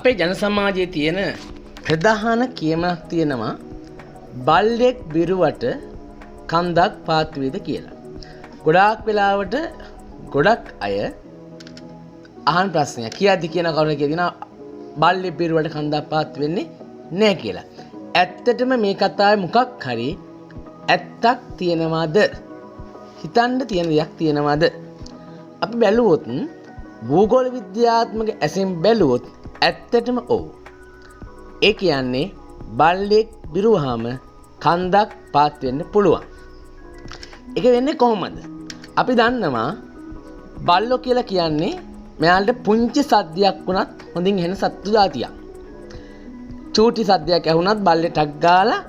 අපේ ජන සමාජයේ තියෙන ප්‍රධාන කියමනක් තියෙනවා බල්ලෙක් බිරුවට කන්දක් පාත් වේද කියලා. ගොඩාක් වෙලාවට ගොඩක් අය අහන ප්‍රශ්නයක්. කියද්දි කියන කරුණ කියනවා බල්ලෙක් බිරුවට කන්දක් පාත් වෙන්නේ නෑ කියලා. ඇත්තටම මේ කතාවේ මොකක් හරි ඇත්තක් තියෙනවද? හිතන්න තියෙන දෙයක් තියෙනවද? අපි බැලුවොත් භූගෝල විද්‍යාත්මක ඇසෙන් බැලුවොත් ඇත්තටම ඔව්. ඒ කියන්නේ බල්ලෙක් බිරුවාම කන්දක් පාත් වෙන්න පුළුවන්. ඒක වෙන්නේ කොහොමද? අපි දන්නවා බල්ලෝ කියලා කියන්නේ මෙයාලට පුංචි සද්දයක් වුණත් හොඳින් ඇහෙන සත්තු ජාතියක්. චූටි සද්දයක් ඇහුණත් බල්ලේ ටක් ගාලා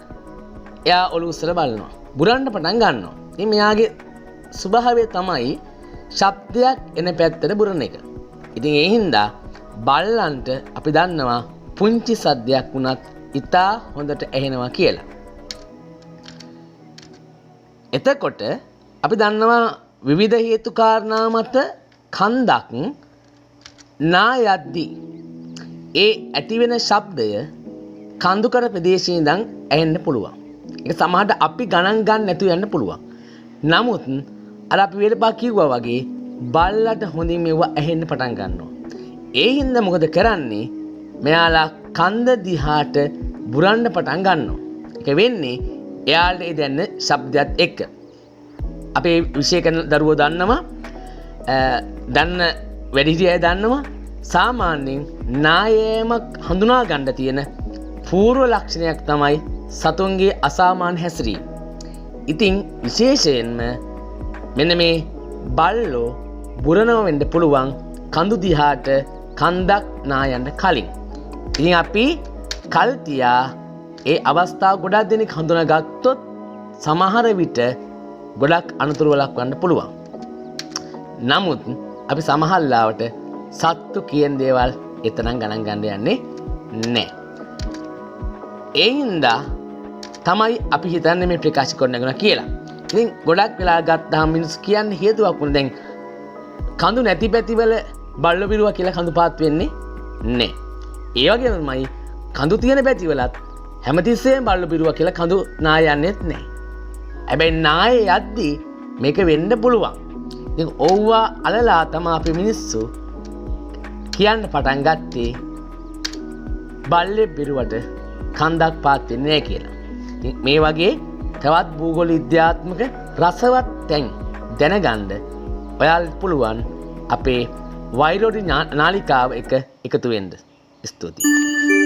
එයා ඔලුව උස්සලා බලනවා. බුරන්න පටන් ගන්නවා. ඉතින් මෙයාගේ ස්වභාවය තමයි ශබ්දයක් එන පැත්තට බුරන එක. ඉතින් ඒ හින්දා බල්ලන්ට අපි දන්නවා පුංචි සද්දයක් වුණත් ඉතා හොඳට ඇහෙනවා කියලා. එතකොට අපි දන්නවා විවිධ හේතු කාරණා මත කන්දක් නා යද්දී ඒ ඇතිවෙන ශබ්දය කඳුකර ප්‍රදේශයේ ඉඳන් ඇහෙන්න පුළුවන්. ඒක සමහරට අපි ගණන් ගන්න නැතුව යන්න පුළුවන්. නමුත් අර අපි වෙලපා කිව්වා වගේ බල්ලට හොඳින් මෙව්වා ඇහෙන්න පටන් ගන්නවා. ඒ හින්දා මොකද කරන්නේ? මෙයාලා කන්ද දිහාට බුරන්න පටන් ගන්නවා. ඒක වෙන්නේ එයාලට ඒ දැනෙන ශබ්දයත් එක්ක. අපේ විෂය කරන දරුවෝ දන්නවා, දන්න වැඩිහිටිය අය දන්නවා සාමාන්‍යයෙන් නායෑමක් හඳුනා ගන්න තියෙන පූර්ව ලක්ෂණයක් තමයි සතුන්ගේ අසාමාන්‍ය හැසිරීම. ඉතින් විශේෂයෙන්ම මෙන්න මේ බල්ලෝ බුරනව වෙන්න පුළුවන් කඳු දිහාට කන්දක් නා යන්න කලින්. ඉතින් අපි කල් තියා ඒ අවස්ථාව ගොඩක් දෙනෙක් හඳුනාගත්තොත් සමහර විට ගොඩක් අනතුරු වළක්වන්න පුළුවන්. නමුත් අපි සමහර ලාවට සත්තු කියන දේවල් එතරම් ගණන් ගන්න යන්නේ නෑ. ඒ හින්දා තමයි අපි හිතන්නේ මේ ප්‍රකාශ කරන්න කියලා. ඉතින් ගොඩක් වෙලා ගත්තාම මිනිස්සු කියන්නේ හේතුවක් වුණ දැන් කඳු නැති පැතිවල බල්ලෝ බිරුවා කියලා කඳු පාත් වෙන්නේ නෑ. ඒ වගේම තමයි කඳු තියෙන පැතිවලත් හැමතිස්සෙම බල්ලෝ බිරුවා කියලා කඳු නාය යන්නෙත් නෑ. හැබැයි නාය යද්දි මේක වෙන්න පුළුවන්. ඉතින් ඔව්වා අලලා තමයි අපි මිනිස්සු කියන්න පටන් ගත්තේ බල්ලෙක් බිරුවට කන්දක් පාත් වෙන්නේ නෑ කියලා. ඉතින් මේ වගේ තවත් භූගෝල විද්‍යාත්මක රසවත් තැන් දැනගන්න ඔයාලට පුළුවන් අපේ වෛරෝඩි නාලිකාව එක එකතු වෙන්න. ස්තුතියි.